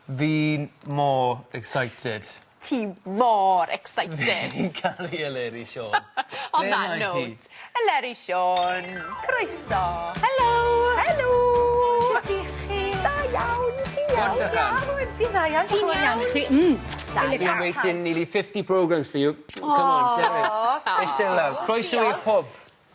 Fi'n mor excited. Ti mor excited. Fi'n caru Eleri Siôn. On Ble that mae hi? note, Eleri Siôn, croeso. Helo! Helo! Shwt 'ych chi? Da iawn, ti'n iawn? Gwrandwch Fi'n dda iawn, diolch yn fawr iawn i chi. Da Been iawn. waiting nearly 50 programmes for you. Come on, do it. Eistedd lawr. Croeso i'r pub.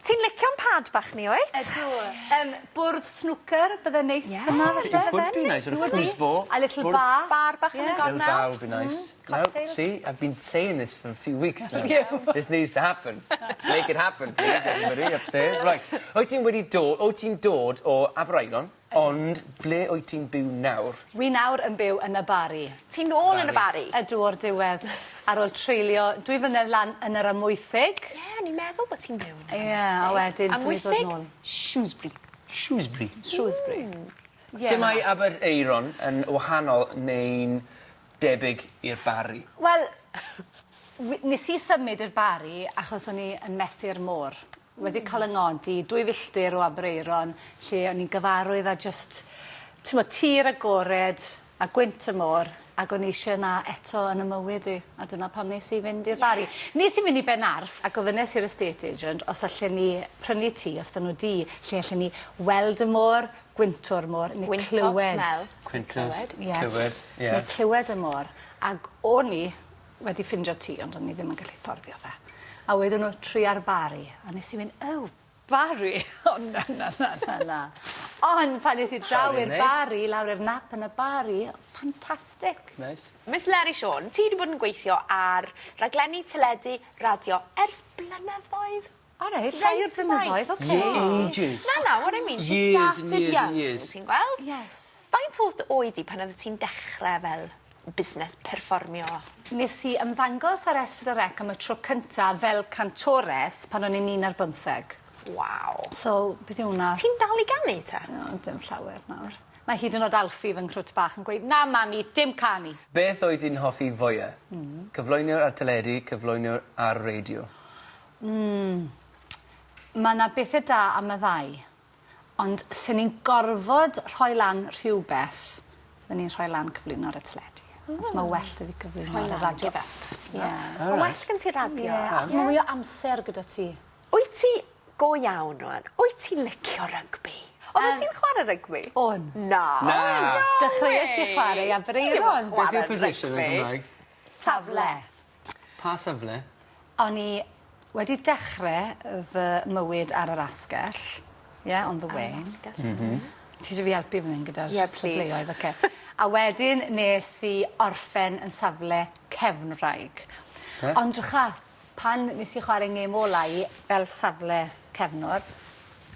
Ti'n licio'n pad bach ni, wyt? Ydw. Yym bwrdd snwcer, bydde'n neis Ie. fyn 'na falle. It would be nice, or a foosball. A little Bwrdd. bar. Bar bach yn y Ie. gornel. Little bar would be nice. Now, Cocktails. see, I've been saying this for a few weeks now. This needs to happen. Make it happen, please, everybody upstairs. Right. Wyt ti'n wedi dod, wyt ti'n dod o Aberaeron, ond ble wyt ti'n byw nawr? Wi nawr yn byw yn y Bari. Ti nôl yn y Bari? Ydw o'r diwedd. Ar ôl treulio dwy flynedd lan yn yr Amwythig. Ie, o'n i'n meddwl bod ti'n byw yn yr Ie, a wedyn swn i'n dod nôl. Amwythig? Shrewsbury. Shrewsbury. Shrewsbury. Ie. Sut mae Aberaeron yn wahanol neu'n debyg i'r Bari? Wel, wi- nes i symud i'r Bari achos o'n i yn methu'r môr. Wedi ca'l 'yng ngodi dwy filltir o Aberaeron lle o'n i'n gyfarwydd â jyst t'mod tir agored a gwynt y môr ag o'n i isie 'na eto yn 'ym mywyd i a dyna pam nes i fynd i'r Bari. Nes i fynd i Benarth a gofynes i'r estate agent os allen ni prynu tŷ os 'da n'w dŷ lle allen ni weld y môr, gwyntwr môr ne' Gwynto, clywed. smell. Gwynto, Clywed. Ie. clywed, ie. Ne' clywed y môr ag o'n i wedi ffindio tŷ ond o'n i ddim yn gallu fforddio fe. A wedon nhw tria'r Bari a nes i mynd oh Bari? O na na na na na. Ond pan es i draw i'r Bari lawr i'r nap yn y Bari ffantastic. Neis. Miss Leri Siôn, ti 'di bod yn gweithio ar raglenni teledu, radio ers blynyddoedd. O reit, llai o blynyddoedd, oce. Ages. Na na, what I mean, she Years and started years young, and years. ti'n gweld? Yes. Faint o'dd dy oed di pan oddet ti'n dechre fel busnes perfformio? Nes i ymddangos ar S4C am y tro cynta fel cantores pan o'n i'n un ar bymtheg. Waw. So, beth yw wnna? Ti'n dal i ganu te? O, dim llawer nawr. Mae hyd yn o'd Alfie fy nghrwt bach yn gweud na mami, dim canu. Beth wyt ti'n hoffi fwya? Cyflwynwr ar teledu, cyflwynwr ar radio. Hmm. Ma' 'na bethe da am y ddau. Ond sen i'n gorfod rhoi lan rhywbeth fydden i'n rhoi lan cyflwyno ar y teledu. Achos ma' well 'da fi gyflwyno ar y radio. Give up. Ie. Ma' well gen ti radio. Ie, achos ma' mwy o amser gyda ti. Wyt ti go iawn rŵan, wyt ti'n licio rygbi? Oddet ti'n chware rygbi? O'n. Na. Na. No Dechreues i way. chware i Aberaeron. Beth yw'r position yn Gymraeg? Safle. Pa safle? O'n i wedi dechre fy mywyd ar yr asgell. Ie, on the wing. Ar yr asgell. M-hm. Ti isie fi helpu fan 'yn gyda'r Ie plîs. safleoedd oce. A wedyn nes i orffen yn safle cefnwraig. Oce. Ond drycha pan nes i chware ngêm ola i fel safle cefnwr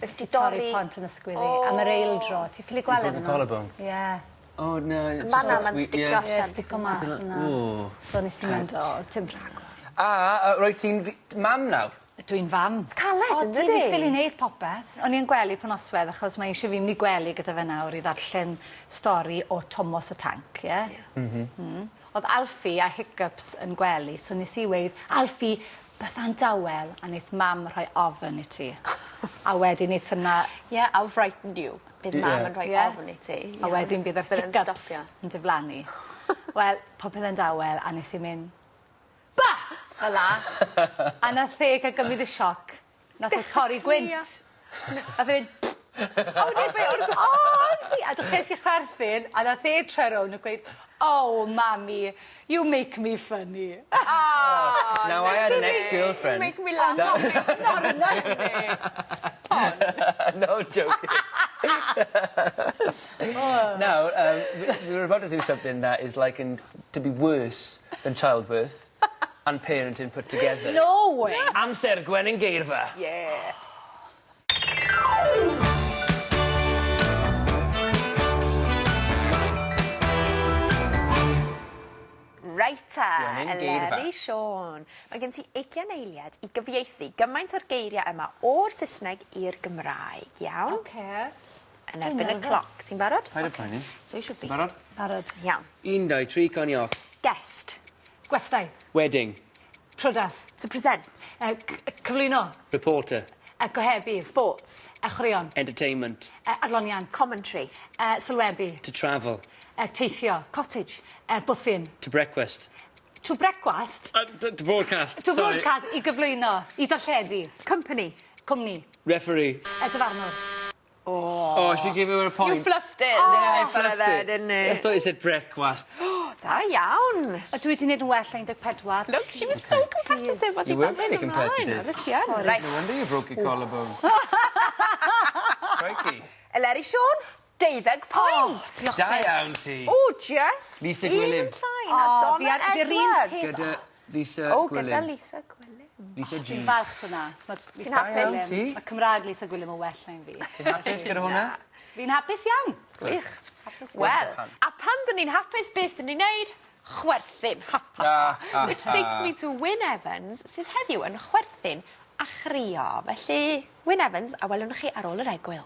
Nes ti torri dorri pont yn ysgwydd i am yr eildro. Ti ffili gweld e You broke fyn a 'na? collarbone? Ie. O na it's Yn fan 'na ma'n sticio allan. Ie stico mas fyn 'na. O. So nes i mynd o dim rhagor. A yy rwyt ti'n f- mam nawr? Dwi'n fam. Caled yndydi? O fi ffili neud popeth. O'n i yn gwely po nosweth achos mae eisie fi mynd i gwely gyda fe nawr i ddarllen stori o Tomos y Tanc ie? Ie. M-hm. Hmm. O'dd Alfie a hiccups yn gwely so nes i weud Alfie bydda'n dawel a neith mam rhoi ofn i ti. A wedyn neith hwnna Ie I'll frighten you. Bydd mam yn rhoi ofn i ti. A wedyn bydd yr hiccups yn diflannu. Wel, popeth yn dawel a nes i myn' ba! Fel 'a. A nath e ca'l gymryd y sioc. Nath o torri gwynt. Nath e fynd A wedyn fe o'r o Alfie! A dechreues i chwerthin a nath e troi rownd a gweud oh mammy you make me funny. Oh, Now I had an ex-girlfriend. You make me laugh. Not That... No, I'm joking. Now, um, we we're about to do something that is likened to be worse than childbirth and parenting put together. No way! Amser Gwenyn Geirfa. Yeah. Reit 'te, Eleri Siôn. Mae gen ti ugian eiliad i gyfieithu gymaint o'r geiriau yma o'r Saesneg i'r Gymraeg, iawn? Oce. Yn erbyn y cloc. Ti'n barod? Paid â poeni. So you should be. Ti'n barod? Barod. Iawn. Un dau tri cawn ni off. Guest. Gwestai. Wedding. Priodas. To present. Yy cyflwyno. Reporter. Yy gohebu. Sports. Yy chwaraeon. Entertainment. Yy adloniant. Commentary. Yy sylwebu. To travel. Teithio. Cottage. Bwthyn. To brecwast. To brecwast? To broadcast. To broadcast, i gyflwyno, i darlledu. Company. Cwmni. Referee. Dyfarnwr. Oh. Oh, should we give her a point? You fluffed it. Oh, Yeah, I fluffed there, it. didn't you? I thought you said brecwast. Da iawn. A dwi wedi gwneud yn well na 14. Look, she was so competitive. You were very competitive. Oedd ti yn. Right. No wonder you broke your collarbone. Crikey. Eleri Siôn, 12 pwynt. Diolch Da byth. iawn ti. O, just. Lisa Un Gwilym. yn llai na O, Donna fi ar- fi'r un Edwards. peth. Gyda Lisa O, Gwilym. gyda Lisa Gwilym. Lisa G. Fi'n falch fyna. Ti'n hapus? Ti? Mae Cymraeg Lisa Gwilym yn well na un fi. Ti'n hapus gyda hwnna? Fi'n hapus iawn. Gwych. Hapus Wel, Bychan. a pan dyn ni'n hapus, beth dyn ni'n neud? Chwerthin. Ha, ha, Ah, ha. Which takes me to Wyn Evans, sydd heddiw yn chwerthin a chrio. Felly, Wyn Evans, a welwn chi ar ôl yr egwyl.